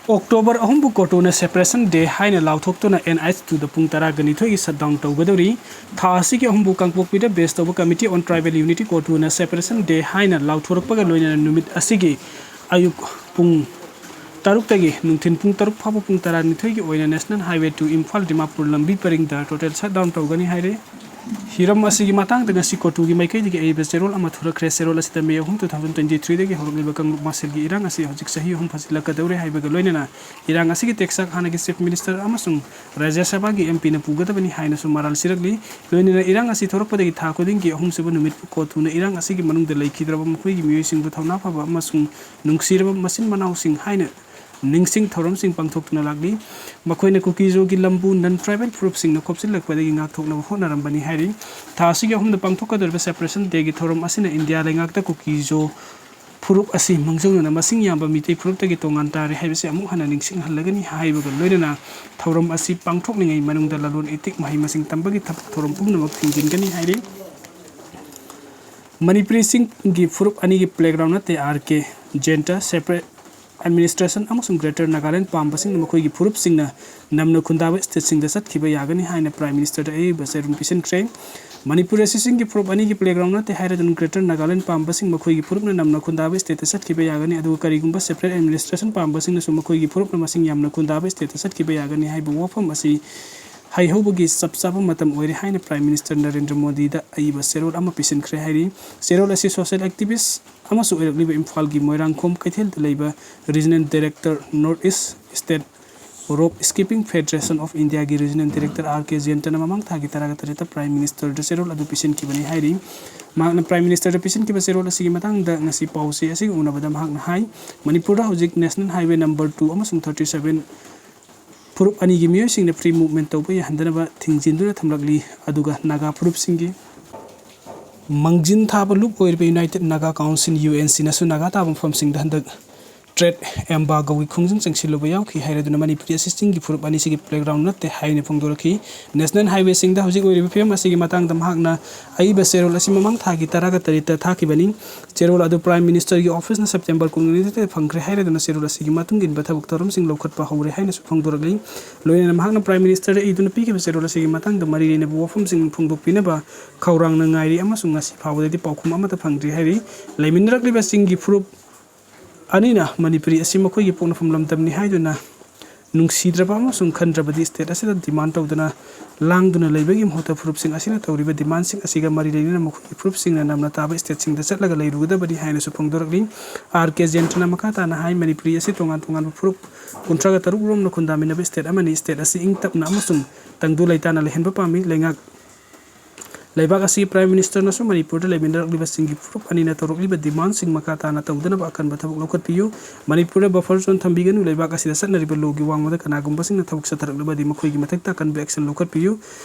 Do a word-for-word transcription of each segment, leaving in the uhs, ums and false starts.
October ꯑꯍꯨꯝꯕꯨ ꯀꯣꯇꯨꯅ Separation Day ꯍꯥꯏꯅ ꯂꯥꯎꯊꯣꯛꯇꯨꯅ N H two ꯗ ꯄꯨꯡ ꯇꯔꯥꯒ ꯅꯤꯊꯣꯏꯒꯤ shutdown ꯇꯧꯒꯗꯧꯔꯤ꯫ ꯊꯥ ꯑꯁꯤꯒꯤ ꯑꯍꯨꯝꯕꯨ ꯀꯥꯡꯄꯣꯛꯄꯤꯗ base ꯇꯧꯕ Committee on Tribal Unity ꯀꯣꯇꯨꯅ Separation Day ꯍꯥꯏꯅ ꯂꯥꯎꯊꯣꯔꯛꯄꯒ ꯂꯣꯏꯅꯅ ꯅꯨꯃꯤꯠ ꯑꯁꯤꯒꯤ ꯑꯌꯨꯛ ꯄꯨꯡ ꯇꯔꯨꯛꯇꯒꯤ ꯅꯨꯡꯊꯤꯜ ꯄꯨꯡ ꯇꯔꯨꯛ ꯐꯥꯎꯕ ꯄꯨꯡ ꯇꯔꯥꯅꯤꯊꯣꯏꯒꯤ ꯑꯣꯏꯅ National Highway two Imphal Dimapur ꯂꯝꯕꯤ ꯄꯔꯤꯡꯗ total shutdown ꯇꯧꯒꯅꯤ ꯍꯥꯏꯔꯤ꯫ ꯍꯤꯔꯝ ꯑꯁꯤꯒꯤ ꯃꯇꯥꯡꯗ ꯉꯁꯤ ꯀꯣꯇꯨꯒꯤ ꯃꯥꯏꯀꯩꯗꯒꯤ ꯑꯏꯕ ꯆꯦꯔꯣꯜ ꯑꯃ ꯊꯣꯔꯛꯈ꯭ꯔꯦ꯫ ꯆꯦꯔꯣꯜ ꯑꯁꯤꯗ May ꯑꯍꯨꯝ, two thousand twenty three ꯗꯒꯤ ꯍꯧꯔꯛꯂꯤꯕ ꯀꯥꯡꯂꯨꯞ ꯃꯁꯦꯜꯒꯤ ꯏꯔꯥꯡ ꯑꯁꯤ ꯍꯧꯖꯤꯛ ꯆꯍꯤ ꯑꯍꯨꯝ ꯐꯥꯖꯤꯜꯂꯛꯀꯗꯧꯔꯦ ꯍꯥꯏꯕꯒ ꯂꯣꯏꯅꯅ ꯏꯔꯥꯡ ꯑꯁꯤꯒꯤ ꯇꯦꯛꯆꯥꯛ ꯍꯥꯟꯅꯒꯤ Chief Minister ꯑꯃꯁꯨꯡ ꯔꯥꯖ꯭ꯌ ꯁꯚꯥꯒꯤ M P ꯅ ꯄꯨꯒꯗꯕꯅꯤ ꯍꯥꯏꯅꯁꯨ ꯃꯔꯥꯜ ꯁꯤꯔꯛꯂꯤ꯫ ꯂꯣꯏꯅꯅ ꯏꯔꯥꯡ ꯑꯁꯤ ꯊꯣꯔꯛꯄꯗꯒꯤ ꯊꯥ ꯈꯨꯗꯤꯡꯒꯤ ꯑꯍꯨꯝꯁꯨꯕ ꯅꯨꯃꯤꯠ ꯀꯣꯇꯨꯅ ꯏꯔꯥꯡ ꯑꯁꯤꯒꯤ ꯃꯅꯨꯡꯗ ꯂꯩꯈꯤꯗ꯭ꯔꯕ ꯃꯈꯣꯏꯒꯤ ꯃꯤꯑꯣꯏꯁꯤꯡꯕꯨ ꯊꯧꯅꯥ ꯐꯕ ꯑꯃꯁꯨꯡ ꯅꯨꯡꯁꯤꯔꯕ ꯃꯆꯤꯟ ꯃꯅꯥꯎꯁꯤꯡ ꯍꯥꯏꯅ ꯅꯤꯡꯁꯤꯡ ꯊꯧꯔꯝꯁꯤꯡ ꯄꯥꯡꯊꯣꯛꯇꯨꯅ ꯂꯥꯛꯂꯤ꯫ ꯃꯈꯣꯏꯅ ꯀꯨꯀꯤꯖꯣꯒꯤ ꯂꯝꯕꯨ non tribal ꯐꯨꯔꯨꯞꯁꯤꯡꯅ ꯈꯣꯞꯆꯤꯜꯂꯛꯄꯗꯒꯤ ꯉꯥꯛꯊꯣꯛꯅꯕ ꯍꯣꯠꯅꯔꯝꯕꯅꯤ ꯍꯥꯏꯔꯤ꯫ ꯊꯥ ꯑꯁꯤꯒꯤ ꯑꯍꯨꯝꯗ ꯄꯥꯡꯊꯣꯛꯀꯗꯧꯔꯤꯕ Separation Day ꯒꯤ ꯊꯧꯔꯝ ꯑꯁꯤꯅ ꯏꯟꯗꯤꯌꯥ ꯂꯩꯉꯥꯛꯇ ꯀꯨꯀꯤꯖꯣ ꯐꯨꯔꯨꯞ ꯑꯁꯤ ꯃꯥꯡꯖꯧꯅꯅ ꯃꯁꯤꯡ ꯌꯥꯝꯕ ꯃꯤꯇꯩ ꯐꯨꯔꯨꯞꯇꯒꯤ ꯇꯣꯉꯥꯟ ꯇꯥꯔꯦ ꯍꯥꯏꯕꯁꯤ ꯑꯃꯨꯛ ꯍꯟꯅ ꯅꯤꯡꯁꯤꯡꯍꯜꯂꯒꯅꯤ ꯍꯥꯏꯕꯒ ꯂꯣꯏꯅꯅ ꯊꯧꯔꯝ ꯑꯁꯤ ꯄꯥꯡꯊꯣꯛꯂꯤꯉꯩ ꯃꯅꯨꯡꯗ ꯂꯂꯣꯟ ꯏꯇꯤꯛ, ꯃꯍꯩ ꯃꯁꯤꯡ ꯇꯝꯕꯒꯤ ꯊꯕꯛ ꯊꯧꯔꯝ ꯄꯨꯝꯅꯃꯛ ꯊꯤꯡꯖꯤꯟꯒꯅꯤ ꯍꯥꯏꯔꯤ꯫ ꯃꯅꯤꯄꯨꯔꯤꯁꯤꯡꯒꯤ ꯐꯨꯔꯨꯞ ꯑꯅꯤꯒꯤ playground ꯅꯠꯇꯦ R K ꯖꯌꯟꯇ꯫ Separate administration ꯑꯃꯁꯨꯡ Greater Nagaland ꯄꯥꯝꯕꯁꯤꯡꯅ ꯃꯈꯣꯏꯒꯤ ꯐꯨꯔꯨꯞꯁꯤꯡꯅ ꯅꯝꯅ ꯈꯨꯟꯗꯥꯕ state ꯁꯤꯡꯗ ꯆꯠꯈꯤꯕ ꯌꯥꯒꯅꯤ ꯍꯥꯏꯅ Prime Minister ꯗ ꯑꯏꯕ ꯆꯦꯔꯣꯜ ꯄꯤꯁꯤꯟꯈ꯭ꯔꯦ꯫ ꯃꯅꯤꯄꯨꯔ ꯑꯁꯤꯁꯤꯡꯒꯤ ꯐꯨꯔꯨꯞ ꯑꯅꯤꯒꯤ playground ꯅꯠꯇꯦ ꯍꯥꯏꯔꯗꯨꯅ Greater Nagaland ꯄꯥꯝꯕꯁꯤꯡ ꯃꯈꯣꯏꯒꯤ ꯐꯨꯔꯨꯞꯅ ꯅꯝꯅ ꯈꯨꯟꯗꯥꯕ state ꯇ ꯆꯠꯈꯤꯕ ꯌꯥꯒꯅꯤ, ꯑꯗꯨꯒ ꯀꯔꯤꯒꯨꯝꯕ separate administration ꯄꯥꯝꯕꯁꯤꯡꯅꯁꯨ ꯃꯈꯣꯏꯒꯤ ꯐꯨꯔꯨꯞꯅ ꯃꯁꯤꯡ ꯌꯥꯝꯅ ꯈꯨꯟꯗꯥꯕ state ꯇ ꯆꯠꯈꯤꯕ ꯌꯥꯒꯅꯤ ꯍꯥꯏꯕ ꯋꯥꯐꯝ ꯑꯁꯤ ꯍꯩꯍꯧꯕꯒꯤ ꯆꯞ ꯆꯥꯕ ꯃꯇꯝ ꯑꯣꯏꯔꯦ ꯍꯥꯏꯅ Prime Minister ꯅꯔꯦꯟꯗ꯭ꯔ ꯃꯣꯗꯤꯗ ꯑꯏꯕ ꯆꯦꯔꯣꯜ ꯑꯃ ꯄꯤꯁꯤꯟꯈ꯭ꯔꯦ ꯍꯥꯏꯔꯤ꯫ ꯆꯦꯔꯣꯜ ꯑꯁꯤ social activist ꯑꯃꯁꯨ ꯑꯣꯏꯔꯛꯂꯤꯕ ꯏꯝꯐꯥꯜꯒꯤ ꯃꯣꯏꯔꯥꯡꯈꯣꯝ ꯀꯩꯊꯦꯜꯗ ꯂꯩꯕ Regional Director, North East State Rope Skipping Federation of India ꯒꯤ Regional Director R K ꯖꯌꯟꯇꯅ ꯃꯃꯥꯡ ꯊꯥꯒꯤ ꯇꯔꯥꯒ ꯇꯔꯦꯠꯇ Prime Minister ꯗ ꯆꯦꯔꯣꯜ ꯑꯗꯨ ꯄꯤꯁꯤꯟꯈꯤꯕꯅꯤ ꯍꯥꯏꯔꯤ꯫ ꯃꯍꯥꯛꯅ Prime Minister ꯗ ꯄꯤꯁꯤꯟꯈꯤꯕ ꯆꯦꯔꯣꯜ ꯑꯁꯤꯒꯤ ꯃꯇꯥꯡꯗ ꯉꯁꯤ ꯄꯥꯎꯆꯦ ꯑꯁꯤꯒ ꯎꯅꯕꯗ ꯃꯍꯥꯛꯅ ꯍꯥꯏ, ꯃꯅꯤꯄꯨꯔꯗ ꯍꯧꯖꯤꯛ National Highway number two ꯑꯃꯁꯨꯡ thirty seven ꯐꯨꯔꯨꯞ ꯑꯅꯤꯒꯤ ꯃꯤꯑꯣꯏꯁꯤꯡꯅ free movement ꯇꯧꯕ ꯌꯥꯍꯟꯗꯅꯕ ꯊꯤꯡꯖꯤꯟꯗꯨꯅ ꯊꯝꯂꯛꯂꯤ꯫ ꯑꯗꯨꯒ ꯅꯥꯒꯥ ꯐꯨꯔꯨꯞꯁꯤꯡꯒꯤ ꯃꯥꯡꯖꯤꯟ ꯊꯥꯕ ꯂꯨꯞ ꯑꯣꯏꯔꯤꯕ United Naga Council, U N C ꯅꯁꯨ ꯅꯥꯒꯥ ꯇꯥꯕ ꯃꯐꯝꯁꯤꯡꯗ ꯍꯟꯗꯛ ꯇꯔꯦꯠ ꯑꯦꯝꯕꯥꯒꯣꯒꯤ ꯈꯣꯡꯖꯪ ꯆꯪꯁꯤꯜꯂꯨꯕ ꯌꯥꯎꯈꯤ ꯍꯥꯏꯔꯗꯨꯅ ꯃꯅꯤꯄꯨꯔꯤ ꯑꯁꯤ ꯆꯤꯡꯒꯤ ꯐꯨꯔꯨꯞ ꯑꯅꯤꯁꯤꯒꯤ playground ꯅꯠꯇꯦ ꯍꯥꯏꯅ ꯐꯣꯡꯗꯣꯔꯛꯈꯤ꯫ National Highwayꯁꯤꯡꯗ ꯍꯧꯖꯤꯛ ꯑꯣꯏꯔꯤꯕ ꯐꯤꯕꯝ ꯑꯁꯤꯒꯤ ꯃꯇꯥꯡꯗ ꯃꯍꯥꯛꯅ ꯑꯏꯕ ꯆꯦꯔꯣꯜ ꯑꯁꯤ ꯃꯃꯥꯡ ꯊꯥꯒꯤ ꯇꯔꯥꯒ ꯇꯔꯦꯠꯇ ꯊꯥꯈꯤꯕꯅꯤ꯫ ꯆꯦꯔꯣꯜ ꯑꯗꯨ Prime Ministerꯒꯤ officeꯅ September ꯀꯨꯟꯃꯔꯤꯗ ꯐꯪꯈ꯭ꯔꯦ ꯍꯥꯏꯔꯗꯨꯅ ꯆꯦꯔꯣꯜ ꯑꯁꯤꯒꯤ ꯃꯇꯨꯡ ꯏꯟꯕ ꯊꯕꯛ ꯊꯧꯔꯝꯁꯤꯡ ꯂꯧꯈꯠꯄ ꯍꯧꯔꯦ ꯍꯥꯏꯅꯁꯨ ꯐꯣꯡꯗꯣꯔꯛꯂꯤ꯫ ꯂꯣꯏꯅꯅ ꯃꯍꯥꯛꯅ Prime Ministerꯗ ꯏꯗꯨꯅ ꯄꯤꯈꯤꯕ ꯆꯦꯔꯣꯜ ꯑꯁꯤꯒꯤ ꯃꯇꯥꯡꯗ ꯃꯔꯤ ꯂꯩꯅꯕ ꯋꯥꯐꯝꯁꯤꯡ ꯐꯣꯡꯗꯣꯛꯄꯤꯅꯕ ꯈꯧꯔꯥꯡꯅ ꯉꯥꯏꯔꯤ ꯑꯃꯁꯨꯡ ꯉꯁꯤ ꯐꯥꯎꯕꯗꯗꯤ ꯄꯥꯎꯈꯨꯝ ꯑꯃꯠꯇ ꯐꯪꯗ꯭ꯔꯤ ꯍꯥꯏꯔꯤ꯫ ꯂꯩꯃꯤꯟꯅꯔꯛꯂꯤꯕ ꯆꯤꯡꯒꯤ ꯐꯨꯔꯨꯞ ꯑꯅꯤꯅ ꯃꯅꯤꯄꯨꯔꯤ ꯑꯁꯤ ꯃꯈꯣꯏꯒꯤ ꯄꯣꯛꯅꯐꯝ ꯂꯝꯗꯝꯅꯤ ꯍꯥꯏꯗꯨꯅ ꯅꯨꯡꯁꯤꯗ꯭ꯔꯕ ꯑꯃꯁꯨꯡ ꯈꯟꯗ꯭ꯔꯕꯗꯤ state ꯑꯁꯤꯗ demand ꯇꯧꯗꯨꯅ ꯂꯥꯡꯗꯨꯅ ꯂꯩꯕꯒꯤ ꯃꯍꯨꯠꯇ ꯐꯨꯔꯨꯞꯁꯤꯡ ꯑꯁꯤꯅ ꯇꯧꯔꯤꯕ demandꯁꯤꯡ ꯑꯁꯤꯒ ꯃꯔꯤ ꯂꯩꯅꯅ ꯃꯈꯣꯏꯒꯤ ꯐꯨꯔꯨꯞꯁꯤꯡꯅ ꯅꯝꯅ ꯇꯥꯕ stateꯁꯤꯡꯗ ꯆꯠꯂꯒ ꯂꯩꯔꯨꯒꯗꯕꯅꯤ ꯍꯥꯏꯅꯁꯨ ꯐꯣꯡꯗꯣꯔꯛꯂꯤ꯫ ꯑꯥꯔ ꯀꯦ ꯖꯌꯟꯇꯅ ꯃꯈꯥ ꯇꯥꯅ ꯍꯥꯏ, ꯃꯅꯤꯄꯨꯔꯤ ꯑꯁꯤ ꯇꯣꯉꯥꯟ ꯇꯣꯉꯥꯟꯕ ꯐꯨꯔꯨꯞ ꯀꯨꯟꯊ꯭ꯔꯥꯒ ꯇꯔꯨꯛ ꯔꯣꯝꯅ ꯈꯨꯟꯗꯥꯃꯤꯟꯅꯕ state ꯑꯃꯅꯤ꯫ State ꯑꯁꯤ ꯏꯪ ꯇꯞꯅ ꯑꯃꯁꯨꯡ ꯇꯪꯗꯨ ꯂꯩꯇꯥꯅ ꯂꯩꯍꯟꯕ ꯄꯥꯝꯃꯤ꯫ ꯂꯩꯉꯥꯛ ꯂꯩꯕꯥꯛ ꯑꯁꯤꯒꯤ Prime Ministerꯅꯁꯨ ꯃꯅꯤꯄꯨꯔꯗ ꯂꯩꯃꯤꯟꯅꯔꯛꯂꯤꯕꯁꯤꯡꯒꯤ ꯐꯨꯔꯨꯞ ꯑꯅꯤꯅ ꯇꯧꯔꯛꯂꯤꯕ demandꯁꯤꯡ ꯃꯈꯥ ꯇꯥꯅ ꯇꯧꯗꯅꯕ ꯑꯀꯟꯕ ꯊꯕꯛ ꯂꯧꯈꯠꯄꯤꯌꯨ꯫ ꯃꯅꯤꯄꯨꯔꯗ buffer zone ꯊꯝꯕꯤꯒꯅꯨ꯫ ꯂꯩꯕꯥꯛ ꯑꯁꯤꯗ ꯆꯠꯅꯔꯤꯕ lawꯒꯤ ꯋꯥꯡꯃꯗ ꯀꯅꯥꯒꯨꯝꯕꯁꯤꯡꯅ ꯊꯕꯛ ꯆꯠꯊꯔꯛꯂꯕꯗꯤ ꯃꯈꯣꯏꯒꯤ ꯃꯊꯛꯇ ꯑꯀꯟꯕ action ꯂꯧꯈꯠꯄꯤꯌꯨ꯫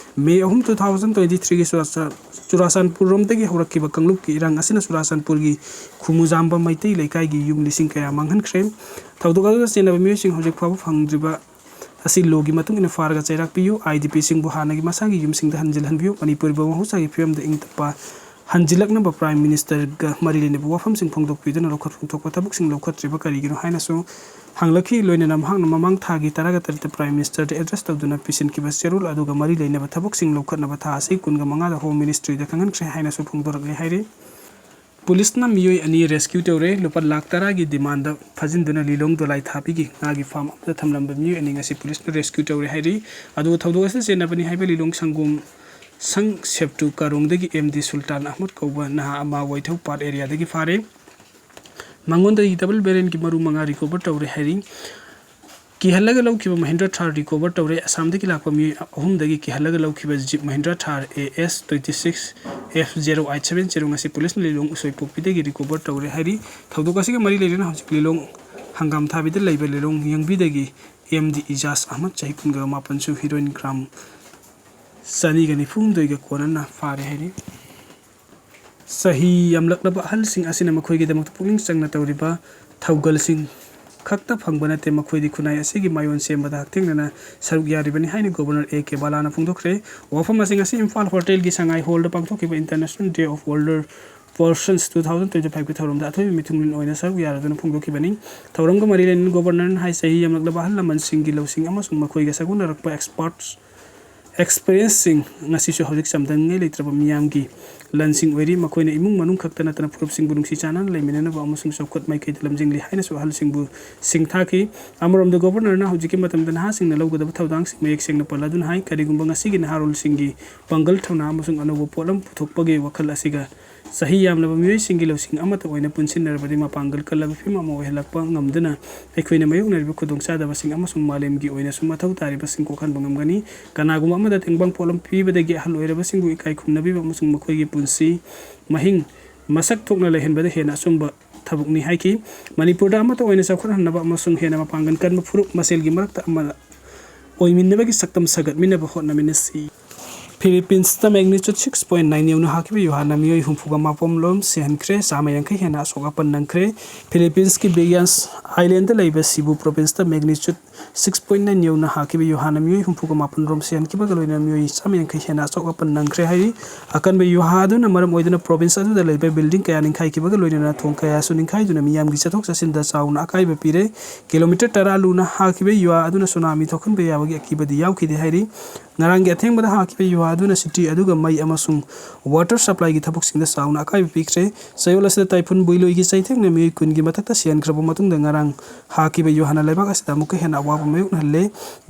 May ꯑꯍꯨꯝ, two thousand twenty threeꯒꯤ ꯆꯨꯔꯥꯆꯥ-, ꯆꯨꯔꯥꯆꯥꯟꯄꯨꯔꯔꯣꯝꯗꯒꯤ ꯍꯧꯔꯛꯈꯤꯕ ꯀꯥꯡꯂꯨꯞꯀꯤ ꯏꯔꯥꯡ ꯑꯁꯤꯅ ꯆꯨꯔꯥꯆꯥꯟꯄꯨꯔꯒꯤ ꯈꯨꯃꯨꯖꯥꯝꯕ ꯃꯩꯇꯩ ꯂꯩꯀꯥꯏꯒꯤ ꯌꯨꯝ ꯂꯤꯁꯤꯡ ꯀꯌꯥ ꯃꯥꯡꯍꯟꯈ꯭ꯔꯦ꯫ ꯊꯧꯗꯣꯛ ꯑꯗꯨꯗ ꯆꯦꯟꯅꯕ ꯃꯤꯑꯣꯏꯁꯤꯡ ꯍꯧꯖꯤꯛ ꯐꯥꯎꯕ ꯐꯪꯗ꯭ꯔꯤꯕ ꯑꯁꯤ lawꯒꯤ ꯃꯇꯨꯡ ꯏꯟꯅ ꯐꯥꯔꯒ ꯆꯩꯔꯥꯛ ꯄꯤꯌꯨ꯫ IDPꯁꯤꯡꯕꯨ ꯍꯥꯟꯅꯒꯤ ꯃꯁꯥꯒꯤ ꯌꯨꯝꯁꯤꯡꯗ ꯍꯟꯖꯤꯜꯍꯟꯕꯤꯌꯨ꯫ ꯃꯅꯤꯄꯨꯔꯕꯨ ꯃꯍꯧꯁꯥꯒꯤ ꯐꯤꯕꯝꯗ ꯏꯪ ꯇꯞꯄ ꯍꯟꯖꯤꯜꯂꯛꯅꯕ Prime Ministerꯒ ꯃꯔꯤ ꯂꯩꯅꯕ ꯋꯥꯐꯝꯁꯤꯡ ꯐꯣꯡꯗꯣꯛꯄꯤꯗꯨꯅ ꯂꯧꯈꯠꯐꯝ ꯊꯣꯛꯄ ꯊꯕꯛꯁꯤꯡ ꯂꯧꯈꯠꯇ꯭ꯔꯤꯕ ꯀꯔꯤꯒꯤꯅꯣ ꯍꯥꯏꯅꯁꯨ ꯍꯪꯂꯛꯈꯤ꯫ ꯂꯣꯏꯅꯅ ꯃꯍꯥꯛꯅ ꯃꯃꯥꯡ ꯊꯥꯒꯤ ꯇꯔꯥꯒ ꯇꯔꯦꯠꯇ Prime Ministerꯗ address ꯇꯧꯗꯨꯅ ꯄꯤꯁꯤꯟꯈꯤꯕ ꯆꯦꯔꯣꯜ ꯑꯗꯨꯒ ꯃꯔꯤ ꯂꯩꯅꯕ ꯊꯕꯛꯁꯤꯡ ꯂꯧꯈꯠꯅꯕ ꯊꯥ ꯑꯁꯤ ꯀꯨꯟꯒ ꯃꯉꯥꯗ Home Ministryꯗ ꯈꯪꯍꯟꯈ꯭ꯔꯦ ꯍꯥꯏꯅꯁꯨ ꯐꯣꯡꯗꯣꯔꯛꯂꯦ ꯍꯥꯏꯔꯤ꯫ ꯄꯨꯂꯤꯁꯅ ꯃꯤꯑꯣꯏ ꯑꯅꯤ rescue ꯇꯧꯔꯦ꯫ ꯂꯨꯄꯥ ꯂꯥꯈ ꯇꯔꯥꯒꯤ demandꯗ ꯐꯥꯖꯤꯟꯗꯨꯅ ꯂꯤꯂꯣꯡ ꯗꯣꯂꯥꯏ ꯊꯥꯕꯤꯒꯤ ꯉꯥꯒꯤ farm ꯑꯃꯗ ꯊꯝꯂꯝꯕ ꯃꯤꯑꯣꯏ ꯑꯅꯤ ꯉꯁꯤ ꯄꯨꯂꯤꯁꯅ rescue ꯇꯧꯔꯦ ꯍꯥꯏꯔꯤ꯫ ꯑꯗꯨꯒ ꯊꯧꯗꯣꯛ ꯑꯁꯤꯗ ꯆꯦꯟꯅꯕꯅꯤ ꯍꯥꯏꯕ ꯂꯤꯂꯣꯡ ꯁꯪꯒꯣꯝ ꯁꯪ ꯁꯦꯞꯇꯨ ꯀꯥꯔꯣꯡꯗꯒꯤ ꯑꯦꯝ ꯗꯤ ꯁꯨꯜꯇꯥꯟ ꯑꯍꯃꯗ ꯀꯧꯕ ꯅꯍꯥ ꯑꯃ ꯋꯥꯏꯊꯧ ꯄꯥꯠ areaꯗꯒꯤ ꯐꯥꯔꯦ꯫ ꯃꯉꯣꯟꯗꯒꯤ double barrelꯒꯤ ꯃꯔꯨ ꯃꯉꯥ recover ꯇꯧꯔꯦ ꯍꯥꯏꯔꯤ꯫ ꯀꯤꯍꯜꯂꯒ ꯂꯧꯈꯤꯕ ꯃꯍꯤꯟꯗ꯭ꯔ ꯊꯥꯔ recover ꯇꯧꯔꯦ꯫ ꯑꯁꯥꯝꯗꯒꯤ ꯂꯥꯛꯄ ꯃꯤꯑꯣꯏ ꯑꯍꯨꯝꯗꯒꯤ ꯀꯤꯍꯜꯂꯒ ꯂꯧꯈꯤꯕ ꯖꯤꯞ ꯃꯍꯤꯟꯗ꯭ꯔ ꯊꯥꯔ A S twenty six F zero eight seven zero ꯉꯁꯤ ꯄꯨꯂꯤꯁꯅ ꯂꯤꯂꯣꯡ ꯎꯁꯣꯏꯄꯣꯛꯄꯤꯗꯒꯤ recover ꯇꯧꯔꯦ ꯍꯥꯏꯔꯤ꯫ ꯊꯧꯗꯣꯛ ꯑꯁꯤꯒ ꯃꯔꯤ ꯂꯩꯅꯅ ꯍꯧꯖꯤꯛ ꯂꯤꯂꯣꯡ ꯍꯪꯒꯥꯝ ꯊꯥꯕꯤꯗ ꯂꯩꯕ ꯂꯤꯂꯣꯡ ꯌꯦꯡꯕꯤꯗꯒꯤ ꯑꯦꯝ ꯗꯤ ꯏꯖꯥꯖ ꯑꯍꯃꯗ ꯆꯍꯤ ꯀꯨꯟꯒ ꯃꯥꯄꯟꯁꯨ ꯍꯤꯔꯣꯏꯟ ꯒ꯭ꯔꯥꯝ ꯆꯅꯤꯒ ꯅꯤꯐꯨ ꯍꯨꯝꯗꯣꯏꯒ ꯀꯣꯟꯅꯅ ꯐꯥꯔꯦ ꯍꯥꯏꯔꯤ꯫ ꯆꯍꯤ ꯌꯥꯝꯂꯛꯂꯕ ꯑꯍꯜꯁꯤꯡ ꯑꯁꯤꯅ ꯃꯈꯣꯏꯒꯤꯗꯃꯛꯇ ꯄꯨꯛꯅꯤꯡ ꯆꯪꯅ ꯇꯧꯔꯤꯕ ꯊꯧꯒꯜꯁꯤꯡ ꯈꯛꯇ ꯐꯪꯕ ꯅꯠꯇꯦ, ꯃꯈꯣꯏꯗꯤ ꯈꯨꯟꯅꯥꯏ ꯑꯁꯤꯒꯤ ꯃꯌꯣꯟ ꯁꯦꯝꯕꯗ ꯍꯛꯊꯦꯡꯅꯅ ꯁꯔꯨꯛ ꯌꯥꯔꯤꯕꯅꯤ ꯍꯥꯏꯅ ꯒꯣꯕꯔꯅꯔ ꯑꯦ ꯀꯦ ꯕꯥꯂꯥꯅ ꯐꯣꯡꯗꯣꯛꯈ꯭ꯔꯦ꯫ ꯋꯥꯐꯝ ꯑꯁꯤ ꯉꯁꯤ ꯏꯝꯐꯥꯜ ꯍꯣꯇꯦꯜꯒꯤ ꯁꯉꯥꯏ ꯍꯣꯜꯗ ꯄꯥꯡꯊꯣꯛꯈꯤꯕ International Day of Older Persons two thousand twenty five ꯀꯤ ꯊꯧꯔꯝꯗ ꯑꯊꯣꯏꯕ ꯃꯤꯊꯨꯡꯂꯦꯟ ꯑꯣꯏꯅ ꯁꯔꯨꯛ ꯌꯥꯔꯗꯨꯅ ꯐꯣꯡꯗꯣꯛꯈꯤꯕꯅꯤ꯫ ꯊꯧꯔꯝꯒ ꯃꯔꯤ ꯂꯩꯅꯅ ꯒꯣꯕꯔꯅꯔꯅ ꯍꯥꯏ, ꯆꯍꯤ ꯌꯥꯝꯂꯛꯂꯕ ꯑꯍꯜ ꯂꯃꯟꯁꯤꯡꯒꯤ ꯂꯧꯁꯤꯡ ꯑꯃꯁꯨꯡ ꯃꯈꯣꯏꯒ ꯁꯥꯒꯣꯟꯅꯔꯛꯄ experts experienceꯁꯤꯡ ꯉꯁꯤꯁꯨ ꯍꯧꯖꯤꯛ ꯆꯥꯡꯗꯝꯅꯤꯡꯉꯥꯏ ꯂꯩꯇ꯭ꯔꯕ ꯃꯤꯌꯥꯝꯒꯤ ꯂꯟꯁꯤꯡ ꯑꯣꯏꯔꯤ꯫ ꯃꯈꯣꯏꯅ ꯏꯃꯨꯡ ꯃꯅꯨꯡ ꯈꯛꯇ ꯅꯠꯇꯅ ꯐꯨꯔꯨꯞꯁꯤꯡꯕꯨ ꯅꯨꯡꯁꯤ ꯆꯥꯟꯅꯅ ꯂꯩꯃꯤꯟꯅꯅꯕ ꯑꯃꯁꯨꯡ ꯆꯥꯎꯈꯠ ꯃꯥꯏꯀꯩꯗ ꯂꯝꯖꯤꯡꯂꯤ ꯍꯥꯏꯅꯁꯨ ꯑꯍꯜꯁꯤꯡꯕꯨ ꯁꯤꯡꯊꯥꯈꯤ꯫ ꯑꯃꯔꯣꯝꯗ ꯒꯣꯕꯔꯅꯔꯅ ꯍꯧꯖꯤꯛꯀꯤ ꯃꯇꯝꯗ ꯅꯍꯥꯁꯤꯡꯅ ꯂꯧꯒꯗꯕ ꯊꯧꯗꯥꯡꯁꯤꯡ ꯃꯌꯦꯛ ꯁꯦꯡꯅ ꯄꯜꯂꯗꯨꯅ ꯍꯥꯏ, ꯀꯔꯤꯒꯨꯝꯕ ꯉꯁꯤꯒꯤ ꯅꯍꯥꯔꯣꯜꯁꯤꯡꯒꯤ ꯄꯥꯡꯒꯜ ꯊꯧꯅꯥ ꯑꯃꯁꯨꯡ ꯑꯅꯧꯕ ꯄꯣꯠꯂꯝ ꯄꯨꯊꯣꯛꯄꯒꯤ ꯋꯥꯈꯜ ꯑꯁꯤꯒ ꯆꯍꯤ ꯌꯥꯝꯂꯕ ꯃꯤꯑꯣꯏꯁꯤꯡꯒꯤ ꯂꯧꯁꯤꯡ ꯑꯃꯠꯇ ꯑꯣꯏꯅ ꯄꯨꯟꯁꯤꯟꯅꯔꯕꯗꯤ ꯃꯄꯥꯡꯒꯜ ꯀꯜꯂꯕ ꯐꯤꯚꯝ ꯑꯃ ꯑꯣꯏꯍꯜꯂꯛꯄ ꯉꯝꯗꯨꯅ ꯑꯩꯈꯣꯏꯅ ꯃꯥꯌꯣꯛꯅꯔꯤꯕ ꯈꯨꯗꯣꯡꯆꯥꯗꯕꯁꯤꯡ ꯑꯃꯁꯨꯡ ꯃꯥꯂꯦꯝꯒꯤ ꯑꯣꯏꯅꯁꯨ ꯃꯊꯧ ꯇꯥꯔꯤꯕꯁꯤꯡ ꯀꯣꯛꯍꯟꯕ ꯉꯝꯒꯅꯤ꯫ ꯀꯅꯥꯒꯨꯝꯕ ꯑꯃꯗ ꯇꯦꯡꯕꯥꯡ ꯄꯣꯠꯂꯝ ꯄꯤꯕꯗꯒꯤ ꯑꯍꯜ ꯑꯣꯏꯔꯕꯁꯤꯡꯕꯨ ꯏꯀꯥꯏ ꯈꯨꯝꯅꯕꯤꯕ ꯑꯃꯁꯨꯡ ꯃꯈꯣꯏꯒꯤ ꯄꯨꯟꯁꯤ ꯃꯍꯤꯡ ꯃꯁꯛ ꯊꯣꯛꯅ ꯂꯩꯍꯟꯕꯗ ꯍꯦꯟꯅ ꯑꯆꯨꯝꯕ ꯊꯕꯛꯅꯤ ꯍꯥꯏꯈꯤ꯫ ꯃꯅꯤꯄꯨꯔꯗ ꯑꯃꯠꯇ ꯑꯣꯏꯅ ꯆꯥꯎꯈꯠꯍꯟꯅꯕ ꯑꯃꯁꯨꯡ ꯍꯦꯟꯅ ꯃꯄꯥꯡꯒꯜ ꯀꯟꯕ ꯐꯨꯔꯨꯞ ꯃꯁꯦꯜꯒꯤ ꯃꯔꯛꯇ ꯑꯃ ꯑꯣꯏꯃꯤꯟꯅꯕꯒꯤ ꯁꯛꯇꯝ ꯁꯥꯒꯠꯃꯤꯟꯅꯕ ꯍꯣꯠꯅꯃꯤꯟꯅꯁꯤ꯫ ꯐꯤꯂꯤꯄꯤꯟꯁꯇ magnitude six point nine ꯌꯧꯅ ꯍꯥꯈꯤꯕ ꯌꯨꯍꯥꯟꯅ ꯃꯤꯑꯣꯏ ꯍꯨꯝꯐꯨꯒ ꯃꯥꯄꯟ ꯔꯣꯝ ꯁꯤꯍꯟꯈ꯭ꯔꯦ, ꯆꯥꯝꯃ ꯌꯥꯡꯈꯩ ꯍꯦꯟꯅ ꯑꯁꯣꯛ ꯑꯄꯟ ꯅꯪꯈ꯭ꯔꯦ꯫ ꯐꯤꯂꯤꯄꯤꯟꯁꯀꯤ ꯕꯤꯌꯥꯟꯁ ꯑꯥꯏꯂꯦꯟꯗ ꯂꯩꯕ ꯁꯤꯕꯨ ꯄ꯭ꯔꯣꯚꯤꯟꯁꯇ magnitude six point nine ꯌꯧꯅ ꯍꯥꯈꯤꯕ ꯌꯨꯍꯥꯟꯅ ꯃꯤꯑꯣꯏ ꯍꯨꯝꯐꯨꯒ ꯃꯥꯄꯟ ꯔꯣꯝ ꯁꯤꯍꯟꯈꯤꯕꯒ ꯂꯣꯏꯅꯅ ꯃꯤꯑꯣꯏ ꯆꯥꯝꯃ ꯌꯥꯡꯈꯩ ꯍꯦꯟꯅ ꯑꯁꯣꯛ ꯑꯄꯟ ꯅꯪꯈ꯭ꯔꯦ ꯍꯥꯏꯔꯤ꯫ ꯑꯀꯟꯕ ꯌꯨꯍꯥ ꯑꯗꯨꯅ ꯃꯔꯝ ꯑꯣꯏꯗꯨꯅ ꯄ꯭ꯔꯣꯚꯤꯟꯁ ꯑꯗꯨꯗ ꯂꯩꯕ building ꯀꯌꯥ ꯅꯤꯡꯈꯥꯏꯈꯤꯕꯒ ꯂꯣꯏꯅꯅ ꯊꯣꯡ ꯀꯌꯥꯁꯨ ꯅꯤꯡꯈꯥꯏꯗꯨꯅ ꯃꯤꯌꯥꯝꯒꯤ ꯆꯠꯊꯣꯛ ꯆꯠꯁꯤꯟꯗ ꯆꯥꯎꯅ ꯑꯀꯥꯏꯕ ꯄꯤꯔꯦ꯫ ꯀꯤꯂꯣꯃꯤꯇꯔ ꯇꯔꯥ ꯂꯨꯅ ꯍꯥꯈꯤꯕ ꯌꯨꯍꯥ ꯑꯗꯨꯅ ꯁꯨꯅꯥꯃꯤ ꯊꯣꯛꯍꯟꯕ ꯌꯥꯕꯒꯤ ꯑꯀꯤꯕꯗꯤ ꯌꯥꯎꯈꯤꯗꯦ ꯍꯥꯏꯔꯤ꯫ ꯉꯔꯥꯡꯒꯤ ꯑꯊꯦꯡꯕꯗ ꯍꯥꯈꯤꯕ ꯌꯨꯍꯥ ꯑꯗꯨꯅ city ꯑꯗꯨꯒ ꯃꯩ ꯑꯃꯁꯨꯡ water supplyꯒꯤ ꯊꯕꯛꯁꯤꯡꯗ ꯆꯥꯎꯅ ꯑꯀꯥꯏꯕ ꯄꯤꯈ꯭ꯔꯦ꯫ ꯆꯌꯣꯜ ꯑꯁꯤꯗ ꯇꯥꯏꯐꯨꯟ ꯕꯨꯏꯂꯣꯏꯒꯤ ꯆꯩꯊꯦꯡꯅ ꯃꯤꯑꯣꯏ ꯀꯨꯟꯒꯤ ꯃꯊꯛꯇ ꯁꯤꯍꯟꯈ꯭ꯔꯕ ꯃꯇꯨꯡꯗ ꯉꯔꯥꯡ ꯍꯥꯈꯤꯕ ꯌꯨꯍꯥꯅ ꯂꯩꯕꯥꯛ ꯑꯁꯤꯗ ꯑꯃꯨꯛꯀ ꯍꯦꯟꯅ ꯑꯋꯥꯕ ꯃꯥꯌꯣꯛꯅꯍꯜꯂꯦ꯫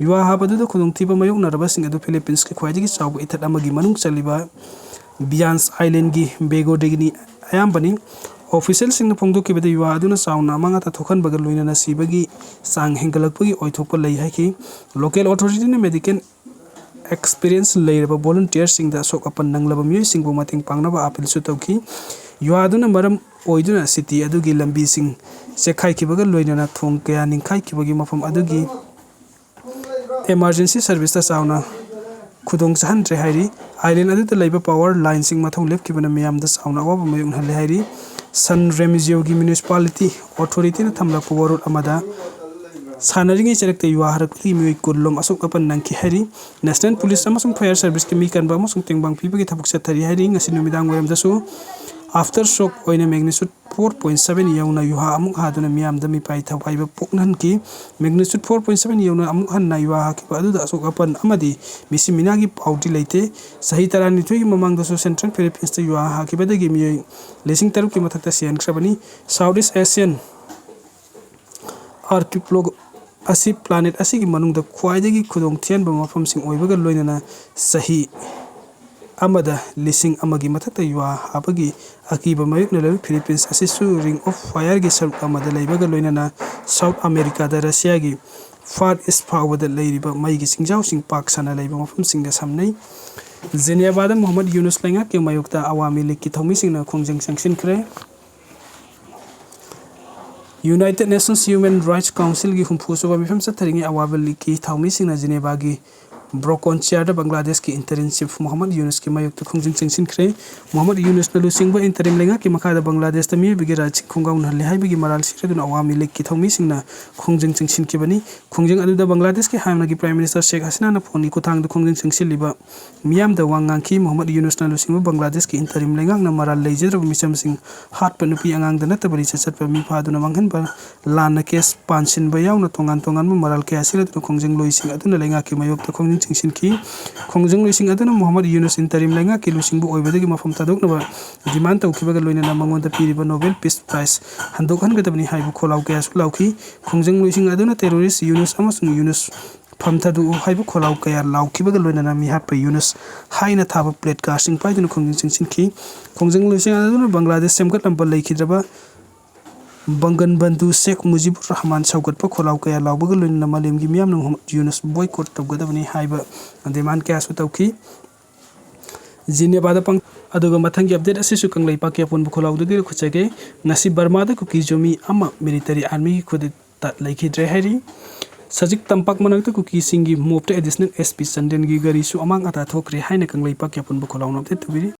ꯌꯨꯍꯥ ꯍꯥꯕ ꯑꯗꯨꯗ ꯈꯨꯗꯣꯡꯊꯤꯕ ꯃꯥꯌꯣꯛꯅꯔꯕꯁꯤꯡ ꯑꯗꯨ ꯐꯤꯂꯤꯄꯤꯟꯁꯀꯤ ꯈ꯭ꯋꯥꯏꯗꯒꯤ ꯆꯥꯎꯕ ꯏꯊꯠ ꯑꯃꯒꯤ ꯃꯅꯨꯡ ꯆꯜꯂꯤꯕ ꯕꯤꯌꯥꯟꯁ ꯑꯥꯏꯂꯦꯟꯒꯤ ꯕꯦꯒꯣ ꯗꯤꯒꯅꯤ ꯑꯌꯥꯝꯕꯅꯤ꯫ Officialꯁꯤꯡꯅ ꯐꯣꯡꯗꯣꯛꯈꯤꯕꯗ ꯌꯨꯍꯥ ꯑꯗꯨꯅ ꯆꯥꯎꯅ ꯑꯃꯥꯡ ꯑꯇꯥ ꯊꯣꯛꯍꯟꯕꯒ ꯂꯣꯏꯅꯅ ꯁꯤꯕꯒꯤ ꯆꯥꯡ ꯍꯦꯟꯒꯠꯂꯛꯄꯒꯤ ꯑꯣꯏꯊꯣꯛꯄ ꯂꯩ ꯍꯥꯏꯈꯤ꯫ Local authorityꯅ medical experience ꯂꯩꯔꯕ volunteerꯁꯤꯡꯗ ꯑꯁꯣꯛ ꯑꯄꯟ ꯅꯪꯂꯕ ꯃꯤꯑꯣꯏꯁꯤꯡꯕꯨ ꯃꯇꯦꯡ ꯄꯥꯡꯅꯕ appealꯁꯨ ꯇꯧꯈꯤ꯫ ꯌꯨꯍꯥ ꯑꯗꯨꯅ ꯃꯔꯝ ꯑꯣꯏꯗꯨꯅ city ꯑꯗꯨꯒꯤ ꯂꯝꯕꯤꯁꯤꯡ ꯆꯦꯛꯈꯥꯏꯈꯤꯕꯒ ꯂꯣꯏꯅꯅ ꯊꯣꯡ ꯀꯌꯥ ꯅꯤꯡꯈꯥꯏꯈꯤꯕꯒꯤ ꯃꯐꯝ ꯑꯗꯨꯒꯤ emergency serviceꯇ ꯆꯥꯎꯅ ꯈꯨꯗꯣꯡ ꯆꯥꯍꯟꯗ꯭ꯔꯦ ꯍꯥꯏꯔꯤ꯫ Island ꯑꯗꯨꯗ ꯂꯩꯕ power lineꯁꯤꯡ ꯃꯊꯧ ꯂꯦꯞꯈꯤꯕꯅ ꯃꯤꯌꯥꯝꯗ ꯆꯥꯎꯅ ꯑꯋꯥꯕ ꯃꯥꯌꯣꯛꯅꯍꯜꯂꯦ ꯍꯥꯏꯔꯤ꯫ ꯁꯟ ꯔꯦꯃꯤꯖꯤꯌꯣꯒꯤ ꯃ꯭ꯌꯨꯅꯤꯁꯤꯄꯥꯂꯤꯇꯤ ꯑꯣꯊꯣꯔꯤꯇꯤꯅ ꯊꯝꯂꯛꯄ ꯋꯥꯔꯣꯠ ꯑꯃꯗ ꯁꯥꯟꯅꯔꯤꯉꯩ ꯆꯔꯛꯇ ꯌꯨꯍꯥ ꯍꯥꯔꯛꯄꯗꯒꯤ ꯃꯤꯑꯣꯏ ꯀꯨꯟꯂꯣꯝ ꯑꯁꯣꯛ ꯑꯄꯟ ꯅꯪꯈꯤ ꯍꯥꯏꯔꯤ꯫ ꯅꯦꯁꯅꯦꯜ ꯄꯨꯂꯤꯁ ꯑꯃꯁꯨꯡ ꯐꯥꯌꯔ ꯁꯔꯚꯤꯁꯀꯤ ꯃꯤ ꯀꯟꯕ ꯑꯃꯁꯨꯡ ꯇꯦꯡꯕꯥꯡ ꯄꯤꯕꯒꯤ ꯊꯕꯛ ꯆꯠꯊꯔꯤ ꯍꯥꯏꯔꯤ꯫ ꯉꯁꯤ ꯅꯨꯃꯤꯗꯥꯡ ꯋꯥꯏꯔꯝꯗꯁꯨ ꯑꯥꯐꯇꯔ ꯁꯣꯛ ꯑꯣꯏꯅ ꯃꯦꯒꯅꯤꯆꯨꯠ ꯐꯣꯔ ꯄꯣꯏꯟ ꯁꯚꯦꯟ ꯌꯧꯅ ꯌꯨꯍꯥ ꯑꯃꯨꯛ ꯍꯥꯗꯨꯅ ꯃꯤꯌꯥꯝꯗ ꯃꯤꯄꯥꯏ ꯊꯋꯥꯏꯕ ꯄꯣꯛꯅꯍꯟꯈꯤ꯫ ꯃꯦꯒꯅꯤꯆꯨꯠ ꯐꯣꯔ ꯄꯣꯏꯟ ꯁꯚꯦꯟ ꯌꯧꯅ ꯑꯃꯨꯛ ꯍꯟꯅ ꯌꯨꯍꯥ ꯍꯥꯈꯤꯕ ꯑꯗꯨꯗ ꯑꯁꯣꯛ ꯑꯄꯟ ꯑꯃꯗꯤ ꯃꯤꯁꯤ ꯃꯤꯅꯥꯒꯤ ꯄꯥꯎꯗꯤ ꯂꯩꯇꯦ꯫ ꯆꯍꯤ ꯇꯔꯥꯅꯤꯊꯣꯏꯒꯤ ꯃꯃꯥꯡꯗꯁꯨ ꯁꯦꯟꯇ꯭ꯔꯦꯜ ꯐꯤꯂꯤꯄꯤꯟꯁꯇ ꯌꯨꯍꯥ ꯍꯥꯈꯤꯕꯗꯒꯤ ꯃꯤꯑꯣꯏ ꯂꯤꯁꯤꯡ ꯇꯔꯨꯛꯀꯤ ꯃꯊꯛꯇ ꯁꯤꯍꯟꯈ꯭ꯔꯕꯅꯤ꯫ ꯁꯥꯎꯠ ꯏꯁ ꯑꯦꯁꯤꯌꯥꯟ ꯑꯥꯔꯀꯤꯄ꯭ꯂꯣꯒ ꯑꯁꯤ ꯄ꯭ꯂꯥꯅꯦꯠ ꯑꯁꯤꯒꯤ ꯃꯅꯨꯡꯗ ꯈ꯭ꯋꯥꯏꯗꯒꯤ ꯈꯨꯗꯣꯡ ꯊꯤꯍꯟꯕ ꯃꯐꯝꯁꯤꯡ ꯑꯣꯏꯕꯒ ꯂꯣꯏꯅꯅ ꯆꯍꯤ ꯑꯃꯗ ꯂꯤꯁꯤꯡ ꯑꯃꯒꯤ ꯃꯊꯛꯇ ꯌꯨꯍꯥ ꯍꯥꯕꯒꯤ ꯑꯀꯤꯕ ꯃꯥꯌꯣꯛꯅꯔꯤꯕ ꯐꯤꯂꯤꯄꯤꯟꯁ ꯑꯁꯤꯁꯨ ꯔꯤꯡ ꯑꯣꯐ ꯐꯥꯌꯔꯒꯤ ꯁꯔꯨꯛ ꯑꯃꯗ ꯂꯩꯕꯒ ꯂꯣꯏꯅꯅ ꯁꯥꯎꯠ ꯑꯃꯦꯔꯤꯀꯥꯗ ꯔꯁꯤꯌꯥꯒꯤ ꯐꯥꯔ ꯏꯁ ꯐꯥꯎꯕꯗ ꯂꯩꯔꯤꯕ ꯃꯩꯒꯤ ꯆꯤꯡꯖꯥꯎꯁꯤꯡ ꯄꯥꯛ ꯁꯟꯅ ꯂꯩꯕ ꯃꯐꯝꯁꯤꯡꯒ ꯁꯝꯅꯩ꯫ ꯖꯦꯅꯦꯕꯥꯗ ꯃꯨꯍꯝꯃꯗ ꯌꯨꯅꯨꯁ ꯂꯩꯉꯥꯛꯀꯤ ꯃꯥꯌꯣꯛꯇ ꯑꯋꯥꯃꯤ ꯂꯤꯒꯀꯤ ꯊꯧꯃꯤꯁꯤꯡꯅ ꯈꯣꯡꯖꯪ ꯆꯪꯁꯤꯟꯈ꯭ꯔꯦ꯫ ꯌꯨꯅꯥꯏꯇꯦꯗ ꯅꯦꯁꯟꯁ ꯍ꯭ꯌꯨꯃꯦꯟ ꯔꯥꯏꯠꯁ ꯀꯥꯎꯟꯁꯤꯜꯒꯤ ꯍꯨꯝꯐꯨꯁꯨꯕ ꯃꯤꯐꯝ ꯆꯠꯊꯔꯤꯉꯩ ꯑꯋꯥꯕ ꯂꯤꯒꯀꯤ ꯊꯧꯃꯤꯁꯤꯡꯅ ꯖꯤꯅꯦꯕꯥꯒꯤ ꯕ꯭ꯔꯣꯀꯣꯟ ꯆꯤꯌꯥꯔꯗ ꯕꯪꯒ꯭ꯂꯥꯗꯦꯁꯀꯤ ꯏꯟꯇꯔꯤꯝ ꯆꯤꯐ ꯃꯨꯍꯝꯃꯗ ꯌꯨꯅꯨꯁꯀꯤ ꯃꯥꯌꯣꯛꯇ ꯈꯣꯡꯖꯪ ꯆꯪꯁꯤꯟꯈ꯭ꯔꯦ꯫ ꯃꯨꯍꯝꯃꯗ ꯌꯨꯅꯨꯁꯅ ꯂꯨꯆꯤꯡꯕ ꯏꯟꯇꯔꯤꯝ ꯂꯩꯉꯥꯛꯀꯤ ꯃꯈꯥꯗ ꯕꯪꯒ꯭ꯂꯥꯗꯦꯁꯇ ꯃꯤꯑꯣꯏꯕꯒꯤ ꯔꯥꯏꯠꯁꯤꯡ ꯈꯣꯡꯒꯥꯎꯅꯍꯜꯂꯤ ꯍꯥꯏꯕꯒꯤ ꯃꯔꯥꯜ ꯁꯤꯔꯗꯨꯅ ꯑꯋꯥꯃꯤ ꯂꯤꯒꯀꯤ ꯊꯧꯃꯤꯁꯤꯡꯅ ꯈꯣꯡꯖꯪ ꯆꯪꯁꯤꯟꯈꯤꯕꯅꯤ꯫ ꯈꯣꯡꯖꯪ ꯑꯗꯨꯗ ꯕꯪꯒ꯭ꯂꯥꯗꯦꯁꯀꯤ ꯍꯥꯟꯅꯒꯤ ꯄ꯭ꯔꯥꯏꯝ ꯃꯤꯅꯤꯁꯇꯔ ꯁꯦꯈ ꯍꯁꯤꯅꯥꯅ ꯐꯣꯟꯒꯤ ꯈꯨꯠꯊꯥꯡꯗ ꯈꯣꯡꯖꯪ ꯆꯪꯁꯤꯜꯂꯤꯕ ꯃꯤꯌꯥꯝꯗ ꯋꯥ ꯉꯥꯡꯈꯤ꯫ ꯃꯨꯍꯝꯃꯗ ꯌꯨꯅꯨꯁꯅ ꯂꯨꯆꯤꯡꯕ ꯕꯪꯒ꯭ꯂꯥꯗꯦꯁꯀꯤ ꯏꯟꯇꯔꯤꯝ ꯂꯩꯉꯥꯛꯅ ꯃꯔꯥꯜ ꯂꯩꯖꯗ꯭ꯔꯕ ꯃꯤꯆꯝꯁꯤꯡ ꯍꯥꯠꯄ, ꯅꯨꯄꯤ ꯑꯉꯥꯡꯗ ꯅꯠꯇꯕ ꯂꯤꯆꯠ ꯆꯠꯄ ꯃꯤ ꯐꯥꯗꯨꯅ ꯃꯥꯡꯍꯟꯕ, ꯂꯥꯟꯅ ꯀꯦꯁ ꯄꯥꯟꯁꯤꯟꯕ ꯌꯥꯎꯅ ꯇꯣꯉꯥꯟ ꯇꯣꯉꯥꯟꯕ ꯃꯔꯥꯜ ꯀꯌꯥ ꯁꯤꯔꯗꯨꯅ ꯈꯣꯡꯖꯪꯂꯣꯏꯁꯤꯡ ꯑꯗꯨꯅ ꯂꯩꯉꯥꯛꯀꯤ ꯃꯥꯌꯣꯛꯇ ꯈꯣꯡꯖꯪ ꯆꯪꯁꯤꯟꯈꯤ꯫ ꯈꯣꯡꯖꯪꯂꯣꯏꯁꯤꯡ ꯑꯗꯨꯅ ꯃꯨꯍꯝꯃꯗ ꯌꯨꯅꯨꯁ ꯏꯟꯇꯔꯤꯝ ꯂꯩꯉꯥꯛꯀꯤ ꯂꯨꯆꯤꯡꯕ ꯑꯣꯏꯕꯗꯒꯤ ꯃꯐꯝ ꯊꯥꯗꯣꯛꯅꯕ ꯗꯤꯃꯥꯟ ꯇꯧꯈꯤꯕꯒ ꯂꯣꯏꯅꯅ ꯃꯉꯣꯟꯗ ꯄꯤꯔꯤꯕ ꯅꯣꯕꯦꯜ ꯄꯤꯁ ꯄ꯭ꯔꯥꯏꯖ ꯍꯟꯗꯣꯛꯍꯟꯒꯗꯕꯅꯤ ꯍꯥꯏꯕ ꯈꯣꯜꯂꯥꯎ ꯀꯌꯥꯁꯨ ꯂꯥꯎꯈꯤ꯫ ꯈꯣꯡꯖꯪꯂꯣꯏꯁꯤꯡ ꯑꯗꯨꯅ ꯇꯦꯔꯣꯔꯤꯁ ꯌꯨꯅꯨꯁ ꯑꯃꯁꯨꯡ ꯌꯨꯅꯨꯁ ꯐꯝ ꯊꯥꯗꯣꯛꯎ ꯍꯥꯏꯕ ꯈꯣꯜꯂꯥꯎ ꯀꯌꯥ ꯂꯥꯎꯈꯤꯕꯒ ꯂꯣꯏꯅꯅ ꯃꯤꯍꯥꯠꯄ ꯌꯨꯅꯨꯁ ꯍꯥꯏꯅ ꯊꯥꯕ ꯄ꯭ꯂꯦ ꯀꯥꯔꯗꯁꯤꯡ ꯄꯥꯏꯗꯨꯅ ꯈꯣꯡꯖꯪ ꯆꯪꯁꯤꯟꯈꯤ꯫ ꯈꯣꯡꯖꯪꯂꯣꯏꯁꯤꯡ ꯑꯗꯨꯅ ꯕꯪꯒ꯭ꯂꯥꯗꯦꯁ ꯁꯦꯝꯒꯠꯂꯝꯕ ꯂꯩꯈꯤꯗ꯭ꯔꯕ ꯕꯪꯒꯟꯕꯟꯙꯨ ꯁꯦꯈ ꯃꯨꯖꯤꯕꯨꯔ ꯔꯍꯃꯥꯟ ꯁꯧꯒꯠꯄ ꯈꯣꯜꯂꯥꯎ ꯀꯌꯥ ꯂꯥꯎꯕꯒ ꯂꯣꯏꯅꯅ ꯃꯥꯂꯦꯝꯒꯤ ꯃꯤꯌꯥꯝꯅ ꯃꯨꯍꯝꯃꯗ ꯌꯨꯅꯨꯁ ꯕꯣꯏꯀꯣꯠ ꯇꯧꯒꯗꯕꯅꯤ ꯍꯥꯏꯕ ꯗꯤꯃꯥꯟ ꯀꯌꯥꯁꯨ ꯇꯧꯈꯤ꯫ ꯖꯤꯅꯦꯕꯥꯗ ꯄꯥꯡ-, ꯑꯗꯨꯒ ꯃꯊꯪꯒꯤ ꯑꯞꯗꯦꯠ ꯑꯁꯤꯁꯨ ꯀꯪꯂꯩꯄꯥꯛꯀꯤ ꯑꯄꯨꯟꯕ ꯈꯣꯜꯂꯥꯎꯗꯒꯤ ꯂꯧꯈꯠꯆꯒꯦ꯫ ꯉꯁꯤ ꯕꯔꯃꯥꯗ ꯀꯨꯀꯤ ꯖꯣꯃꯤ ꯑꯃ ꯃꯤꯂꯤꯇꯔꯤ ꯑꯥꯔꯃꯤꯒꯤ ꯈꯨꯗꯛꯇ ꯂꯩꯈꯤꯗ꯭ꯔꯦ ꯍꯥꯏꯔꯤ꯫ ꯁꯖꯤꯛ ꯇꯝꯄꯥꯛ ꯃꯅꯥꯛꯇ ꯀꯨꯀꯤꯁꯤꯡꯒꯤ ꯃꯣꯞꯇ ꯑꯦꯗꯤꯁꯅꯦꯜ ꯑꯦꯁ ꯄꯤ ꯆꯟꯗꯦꯟꯒꯤ ꯒꯥꯔꯤꯁꯨ ꯑꯃꯥꯡ ꯑꯇꯥ ꯊꯣꯛꯈ꯭ꯔꯦ ꯍꯥꯏꯅ ꯀꯪꯂꯩꯄꯥꯛꯀꯤ ꯑꯄꯨꯟꯕ ꯈꯣꯜꯂꯥꯎꯅ ꯑꯞꯗꯦꯠ ꯇꯧꯕꯤꯔꯤ꯫